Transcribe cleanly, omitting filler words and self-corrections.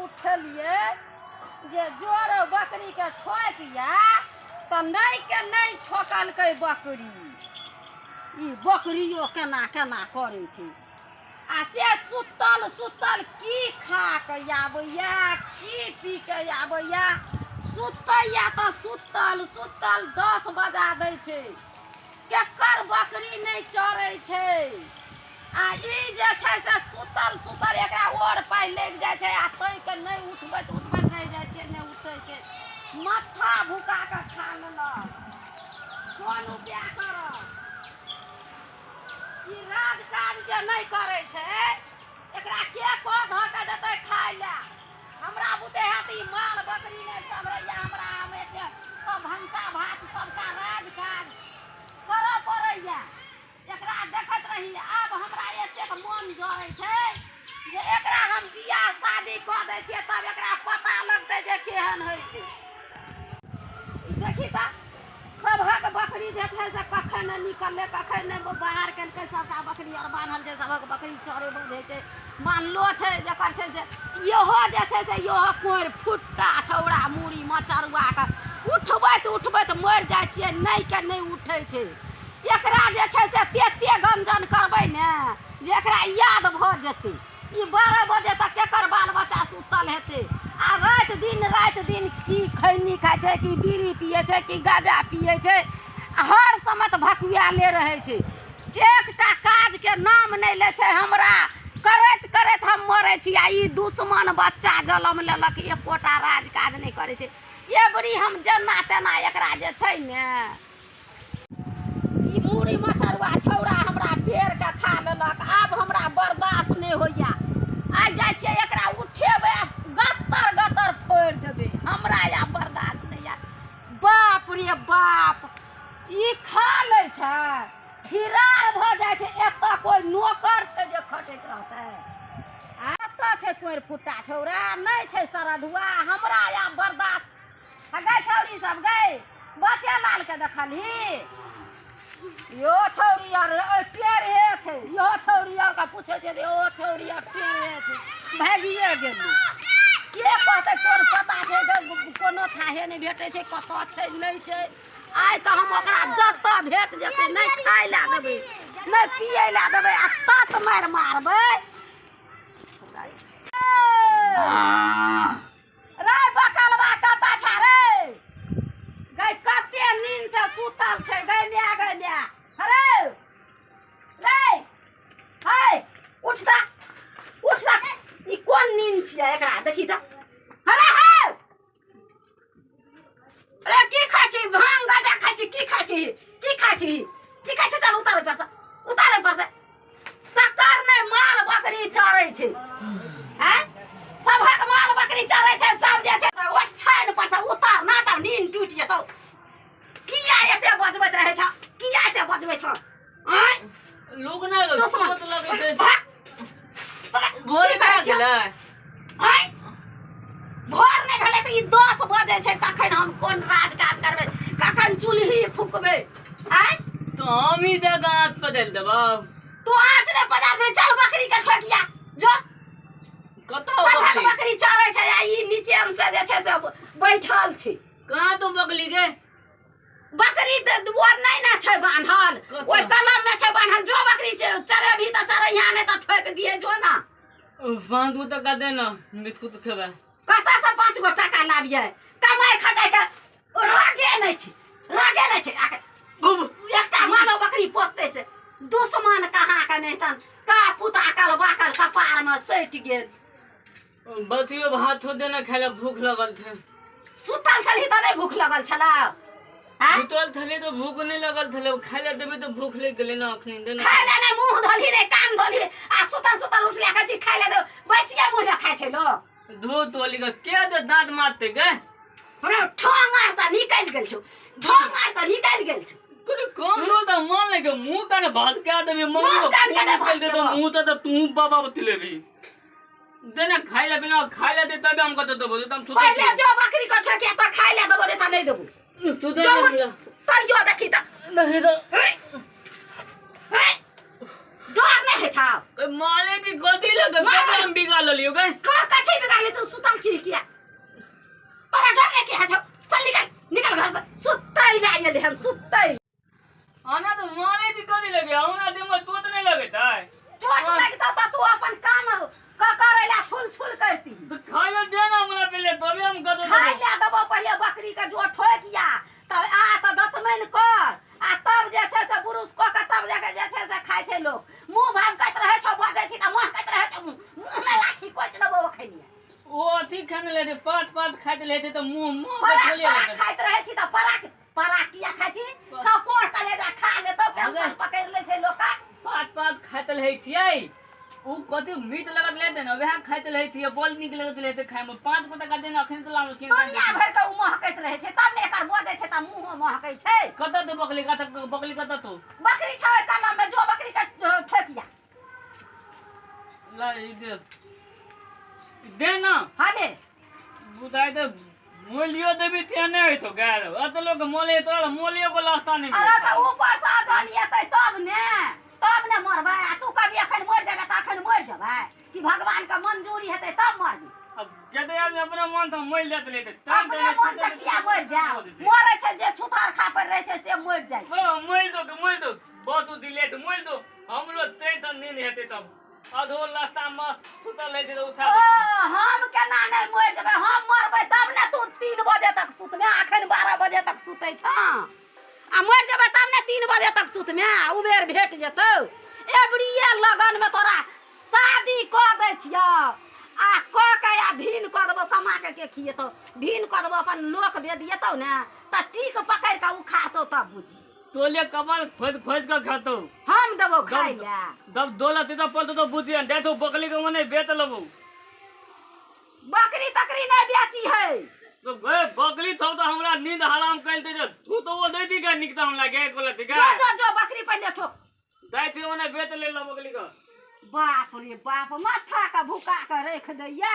उठलियै जे जोर बकरीके ठोकिया तऽ नहि के नहि ठोकलकै बकरी। ई बकरियो केना केना करै छै आ से सुतल सुतल की खा कऽ आबैया की पी कऽ आबैया। सुतैया तऽ सुतल सुतल 10 बजा दै छै। केकर बकरी नहि चरै छै आ ई जे छै से सुतल सुतल एकरा ओर पाइ लागि जाइ छै आ तैके नहि उठबैत उठबैत रहि जाइ छै, नहि उठै छै। माथा भुका कऽ खा लेलक। कोन उपाय करब? ई राज काज जे नहि करै छै एकरा के कऽ धऽ कऽ देतै खाय लए? हमरा बुते हैत ई माल बकरी नहि सम्हरैया हमरा। हम एते सब भनसा भात सबटा राज काज करऽ पड़ैया। एकरा देखैत रही, आब हमरा एतेक मन जरै छै जे एकरा हम बियाह शादी कऽ दै छियै तब एकरा पता लगतै जे केहन होइ छै। ई देखी तऽ सबहक बकरी जे छै से कखन नहि निकललै, कखन नहि बाहर केलकै। सबटा बकरी आर बान्हल छै, सबहक बकरी चरै बन्धै छै, बान्हलो छै। जकर छै से इहो जे छै से इहो कोरि फुट्टा छौड़ा मूड़ी मचरुआ कऽ उठबैत उठबैत मरि जाइ छियै, नहि के नहि उठै छै। एकरा जे छै से तेते गंजन करबै ने जे एकरा याद भऽ जेतै। ई 12 बजे तक केकर बाल बच्चा सुतल हेतै? आ राति दिन की खैनी खाइ छै, की बीड़ी पियै छै, की गाजा पियै छै, हर समय तऽ भकुआले रहै छै। एकटा काजके नाम नहि लै छै। हमरा करैत करैत हम मरै छी आ ई दुश्मन बच्चा जलम लेलक, एकोटा राज काज नहि करै छै। एबरी हम जेना तेना एकरा जे छै ने ई मूड़ी मचरुआ छौड़ा हमरा पेड़के खा लेलक। आब हमरा बर्दाश्त नहि होइया। आइ जाइ छियै एकरा उठेबै, गत्तर गत्तर फोड़ि देबै। हमरा आब बर्दाश्त नहि यऽ। बाप रे बाप, ई खा लै छै फिरार भऽ जाइ छै। एतऽ कोइ नौकर छै जे खटैत रहतै? आ एतऽ छै कोरि फुट्टा छौड़ा, नहि छै सरधुआ। हमरा आब बर्दाश्त। गै छौड़ी सब गै, बचे लाल के देखलही? यो छौड़ी आर टेढ़े छै। इहो छौड़ी आर के पूछै छै, ओ छौड़ी आर टेढ़े छै, भागिए गेलै। के कहतै? कोन पता छै? कोनो थाहे नहि भेटै छै, कतऽ छै नहि छै। आइ तऽ हम ओकरा जतऽ भेट जेतै नहि खाय लए देबै, नहि पियै लए देबै आ तत मारि मारबै। रे बकलवा कतऽ छै रे? गै कते नींद से सुतल छै। गै माय, गै माय, अरे रे हे, उठ जा, उठ जा। ई कोन नींद छियै एकरा? देखी तऽ। अरे हे, अरे की खाइ छी? भांग गाजा खाइ छी? की खाइ छी? की खाइ छी? की खाइ छी? चल उतारे पड़तै, उतारे पड़तै। ककर नहि माल बकरी चरै छै? आँय, सबहक माल बकरी चरै छै। सब जे छै ओछाइन पर से उतर ना तब नींद टूटि जेतौ। किया एते बजबैत रहै छ? किया एते बजबै छ? आँय, लोग ना दुश्मन। तुरंत लगै छै। भाग। तोरा भोर की भए कहै छियौ? गेलै। आँय, भोर नहि भेलै तऽ ई 10 बजै छै। कखन हम कोन राज काज करबै? कखन चूल्ही फूकबै? आँय, तो हम ही दे आँच बदलि देबौ। तू आँच नहि पजारबै। चल बकरी के ठोकिया जो। कतऽ सबहक बकरी? बकरी चरै छै आ ई नीचे से जे छै से बैठल छै। कहाँ तो बकली के? बकरी तऽ ओ नहि ने छै बान्हल, ओहि कलम मे छै बान्हल। जो बकरी चरेबही तऽ चरैहा, नहि तऽ ठोकि दिए जो ना। 5 गो टका दे ना, बिस्कुट खेबै। कतऽ से 5 गो टाका लाबियै? कमाइ खटाइ के रोगे नहि छै, रोगे नहि छै। आके एकटा मानव बकरी पोसतै से दुश्मन कहाँ के नहि तन का पुता कल बाकल कपार मे सटि गेल। बतियो भात हो देना खाय ला, भूख लगल थे। सुतल छलही तऽ नहि भूख लगल छलौ? आँय? सुतल थले तो भूख नहीं लगल थले, खाय ला देबे तो भूख लग गेलै ना। अखनी दे ना। खाय ले नहि मुँह धोलही, नहि कान धोलही आ सुतल सुतल उठले कहै छी खाय ले दे। बैसिए मुँह मे खाइ छै लोक? धो तोली के के दे दांत मारते गे? हमरा ठोंग आर तऽ निकलि गेल छौ, ठोंग आर तऽ निकलि गेल छौ। कोनो कम दो त मन लगे मुंह कान भात के देबे मन। मुँह कान केने निकल दे तो भात? मुंह तो तू बाबा बतलेबी। दे ना खाय ला, बिना खाय ला दे तबे हम कत देबो त हम सुतै। पहिले जो बकरी के ठोकिया तऽ खाय ले देबो, नहि तऽ नहि देबो। सुतै। जो उठ, तैयो देखी तऽ नहीं तो डर नहि। नहि छौ? माले की गलती लगे मारे। हम बिगाड़ लेलियो गए। कथी बिगाड़ली? तू सुतल छी किया? तोरा डर नहि किया छौ? चल निकल, निकल घर से। सुतै लए एलै हन सुतै। आना तो माले की गलती लगे, हमरा देह में चोट नहीं लगत है। चोट लगतौ तऽ तू अपन काम करै लए छुल छुल करती। तो खाइ ले दे ना हमरा पहले, तबे हम कतो खाइ लए देबौ। पहिले बकरी के जो ठोकिया तब आ तऽ दतमनि कर आ तब जे छै से बुरुश कऽ के तब जाके जे छै से खाइ छै लोक। मुँह भमकैत रहै छौ, बजै छी तऽ महकैत रहै छौ, मुँहमे लाठी कोचि देबौ अखनिये। ओ अथी खाने ले पात पात खाइत लेते तऽ मुंह मुंह पराक खोले। पराक खाइत रहै छी तऽ पराक पराक किया खाइ छी? कपोर कलेजा खा लेतौ, टेंशन पकड़ि लै छै लोक। पात पात खाइत रहै छियै, उ कथी मीट लगत लेते ने वएह खाइत रहै छियै, बड़ नीक लगत रहै खाय में। 5 गो टका देना अखन तऽ लाबै। दुनिया भरि के उ महकैत रहै छै तब ने एकर बजै छै तऽ मुँहो महकै छै। कतऽ तू बकली, कतऽ बकली, कतऽ तू? बकरी छै ओहि कलम मे, जो बकरी के ठोकिया। ला ई दे, दे ना। हाँ ले। बुझाइ तऽ मोलियो देबी ते नहि होइतो गाय, अत लोक मोले तोरा मोलियो को लास्ता नहीं। अरे तऽ ऊपर से अजन एतै तब ने, तब ने मरबै। आ तू कभी अखन मरि जेबै तऽ अखन मरि जेबै कि भगवान के मंजूरी हेतै तब मरबी? अब जते आदमी अपना मन से मरि जात लेते। अपने मन से किया मरि जाओ? मरै छै जे छुतार खा पर रहै छै से मरि जाइ छै। हाँ, मरि दो, मरि दो, बहुत दिले तो मरि दो हमरो ते तऽ नींद हेतै तब अधो रास्ता में सुतल रहै छै तऽ उठा ओ दै छै। हम केना नहि मरि जेबै? हम मरबै तब ने तू 3 बजे तक सुतमे। अखन 12 बजे तक सुतै छँ आ मरि जेबै तब ने 3 बजे तक सुतमे, उबेर भेट जेतौ। एबरिये लगन में तोरा शादी कऽ दै छियौ आ कऽ के आ भीन कऽ देबौ, कमा के के खिएतौ, भीन कऽ देबौ। अपन लोक बेदिएतौ ने तऽ टीक पकड़ि कऽ उखाड़तौ तब बुझी। तोले कमर खोद खोद के खातो। हम देबौ खाइ लए। जब दौलत तो पलतो तो बुझियन दे तो बकली के मने बेच लेबो। बकरी तकरी नहि बेची है। तो गए बकरी थौ तो हमरा नींद हराम कैल दे, तू तो वो दे दी के निकता हमरा गे कोला दी। जो जो जो बकरी पहिले ठोक। दे थी ओने बेच ले लो बकली का। बाप रे बाप, माथा के भुका के रख दैया।